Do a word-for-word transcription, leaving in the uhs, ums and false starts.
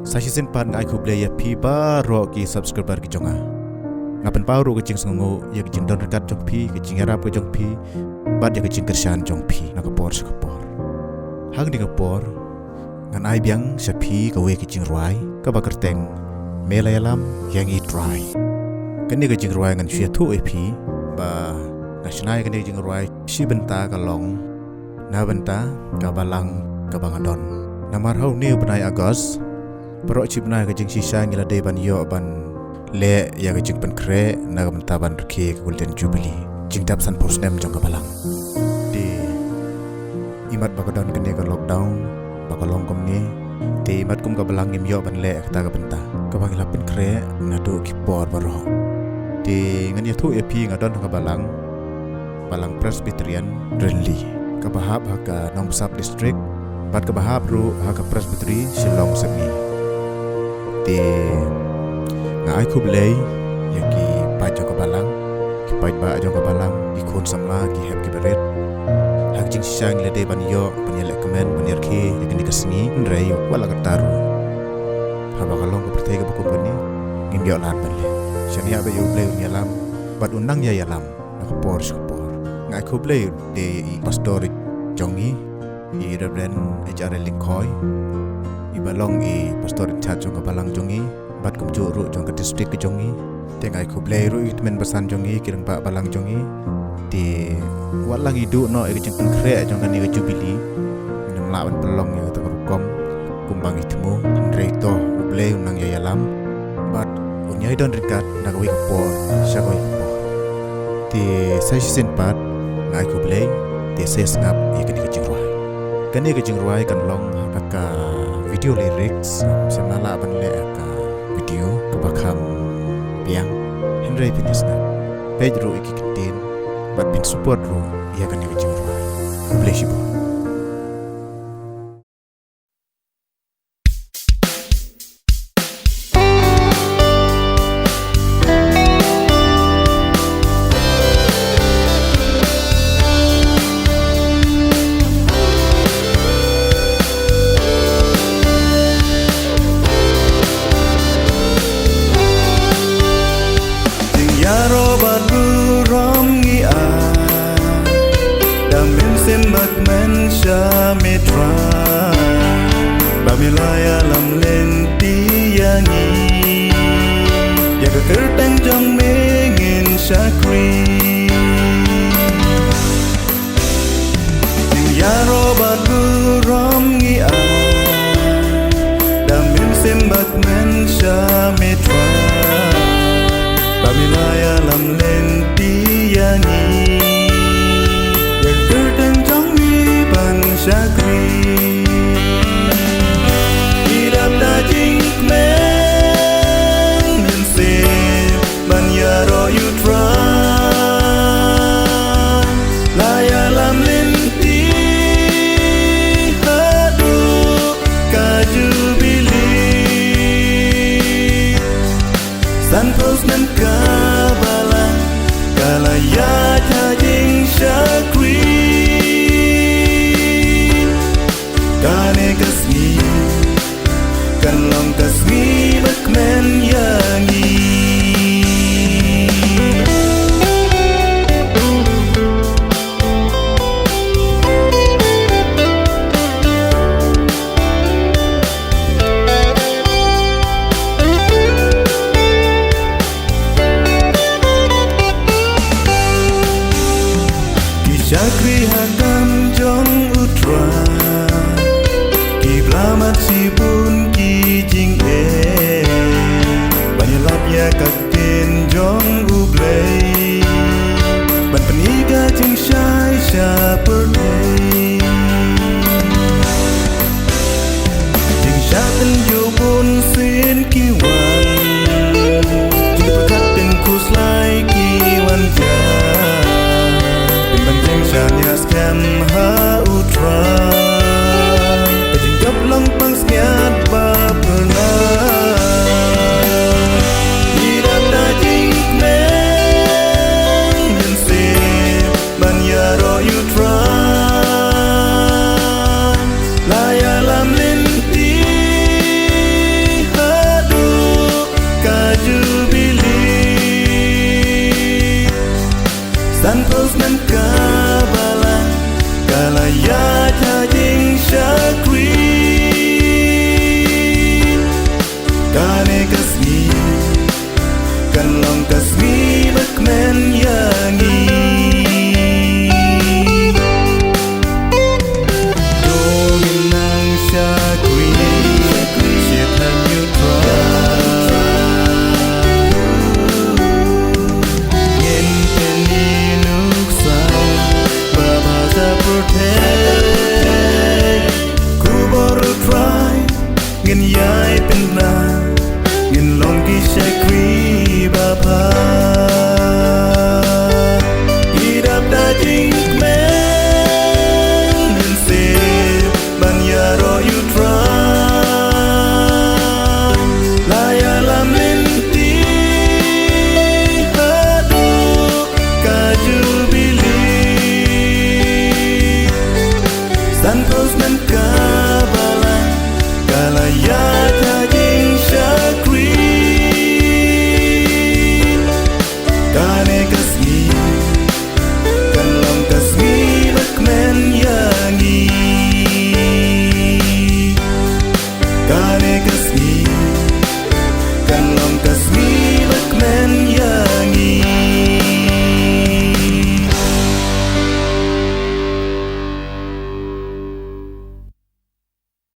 Sa shisien pat nga ai khublei ïa phi baroh ki subscriber ki jong nga. Nga pynpaw ruh ka jingsngewnguh ïa ka jingdon ryngkat jong phi, ka jingïarap ka jong phi, bad ïa ka jingkyrshan jong phi na ka por sha ka por. Ha kane ka por ngan ai biang sha phi kawei ka jingrwai kaba kyrteng Me la ïalam ïa ngi trai. Kane ka jingrwai ngan shu ïathuh ïa phi ba nga shna ïa kane ka jingrwai shi bynta ka long na bynta ka balang kaba nga don. Namar ha une u bnai August baroh shi bnai ka jingshisha ngi la dei ban ïoh ban leh ïa ka jingpynkhreh na ka bynta ban rakhe ka Golden Jubilee, jingdap sanphew snem jong ka balang. Te imat ba ka don kane ka lockdown ba ka long kumne, te imat kum ka balang ngim ïoh ban leh kata ka bynta kaba ngi la pynkhreh naduh ki por baroh. Te ngan ïathuh ïa phi, nga don ha ka balang, Balang Presbyterian Rynli, kaba hap ha ka Nongbsap District bad kaba hap ruh ha ka Presbytery Shillong Sepngi. Te nga ai khublei ïa ki paid jong ka balang, ki paidbah jong ka balang, ki khun samla, ki hep ki barit. Ha ka jingshisha ngi la dei ban ïoh ban ïaleh kmen, ban ïarakhe ïa kane ka sngi, hynrei wat la katta ruh, haba ka long ka pyrthei kaba kum kane, ngim ïoh lad ban leh. Shaniah ba ïa U Blei un ïalam bad un nang ïa ïalam na ka por sha ka por. Nga ai khublei de ïa i pastor jong ngi, i Reverend H R L Lyngkhoi, iba long i pastor in charge jong ka balang jong ngi bad kumjuh ruh jong ka district ka jong ngi. Te nga ai khublei ruh ïa ki tymmen basan jong ngi, ki rangbah balang jong ngi. Te wat la ngi duh noh ïa ka jingpynkhreh jong kane ka Jubilee, ngim lah ban pynlong ïa kata ka rukom kumba ngi thmu, hynrei to U Blei un nang ïa ïalam bad un ïai don ryngkat na kawei ka por sha kawei ka por. Te sa shisien pat nga ai khublei, te sa sngap ïa kane ka jingrwai. Kane ka jingrwai kan long ha ka video lyrics, sngewbha lah ban leh ha ka video kaba kham biang, hynrei phin ïa sngap. Peit ruh ïa ki kyntien bad phin support ruh ïa kane ka jingrwai. Khublei shibun. Jingïaroh bad burom ngi ai da mynsiem bad kmen sha me Trai, ba me la ïalam lynti ïa ngi. Ïa ka kyrteng jong me ngin shakri. Jingïaroh bad burom ngi ai da mynsiem bad kmen sha me Trai, ba me la ïalam lynti ïa ngi. Ïa ka kyrteng jong me ban shakri. Ngi dap da jingkmen mynsiem ban ïaroh ïa u Trai. La ïalam lynti haduh ka Jubilee. Sanphew snem ka balang ka la ïaid ha jingshakri. Kane ka sngi kan long ka sngi ba kmen ïa ngi. Ki shakri ha kam jong u Trai, ki bla mat shibun